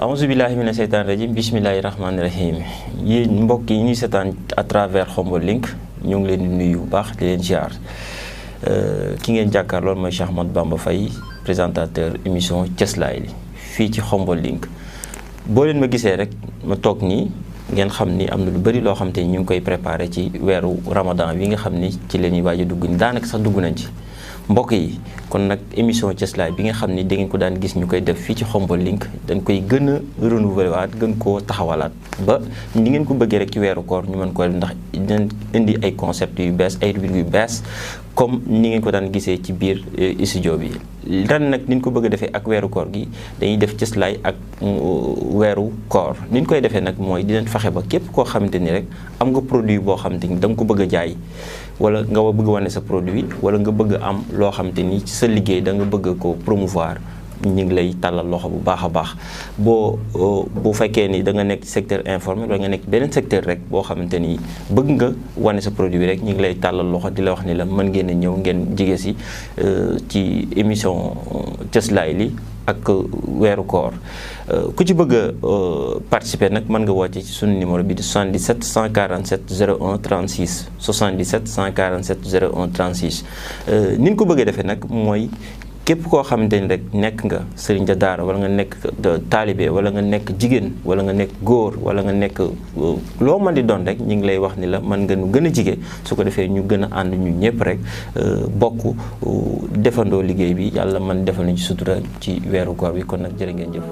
auzu billahi mina seytaani rajim bismillahi rahmaani rahim yéen mbokk yi ñuy seetaan à travers Khombole Link ñu ngi leen di nuyu bu baax di leen ziar ki ngeen jàkkaarlool mooy Cheikh Ahmadou Bamba Faye présentateur émission Cëslaay li fii ci Khombole Link. boo leen ma gisee rek ma toog nii ngeen xam ni am na lu bëri loo xam te ñu ngi koy préparé ci weeru Ramadan wi nga xam ni ci leen ñuy waaj a dugg ni daanaka sax dugg nañ ci. mbokk yi kon nag émission Cëslaay bi nga xam ni da ngeen ko daan gis ñu koy def fii ci Khombole Link dañ koy gën a renouveler waat gën koo taxawalaat ba ni ngeen ko bëggee rek ci weeru koor ñu mën ko def ndax dinañ indi ay concept yu bees ay rubrique yu bees comme ni ngeen ko daan gisee ci biir studio bi. ren nag ni ñu ko bëgg a defee ak weeru koor gi dañuy def Cëslaay ak weeru koor ni ñu koy defee nag mooy dinañ fexe ba képp koo xamante ni rek am nga produit boo xamante ni da nga ko bëgg a jaay wala nga bëgg wane sa produit wala nga bëgg am loo xamante ni ci sa liggéey da nga bëgg ko promouvoir ñu ngi lay tàllal loxo bu baax a baax boo fekkee ni da nga nekk secteur informel wala nga nekk beneen secteur rek boo xamante ni bëgg nga wane sa produit bi rek ñu ngi lay tàllal loxo di la wax ni la mën ngeen a ñëw ngeen jige si ci émission Cëslaay li ak weeru koor ku ci bëgg a participer nag mën nga woote ci sunu numéro bi di 77 147 01 36 77 147 01 36 ni ñu ko bëggee defee nag mooy képp koo xamante ni rek nekk nga sëriñ da daara wala nga nekk taalibe wala nga nekk jigéen wala nga nekk góor wala nga nekk loo mën di doon rek ñu ngi lay wax ni la mën nga nu gën a jige su ko defee ñu gën a ànd ñu ñëpp rek bokk defandoo liggéey bi yàlla man defal nañ ci sutura ci weeru koor bi kon nag jërë ngeen jëf.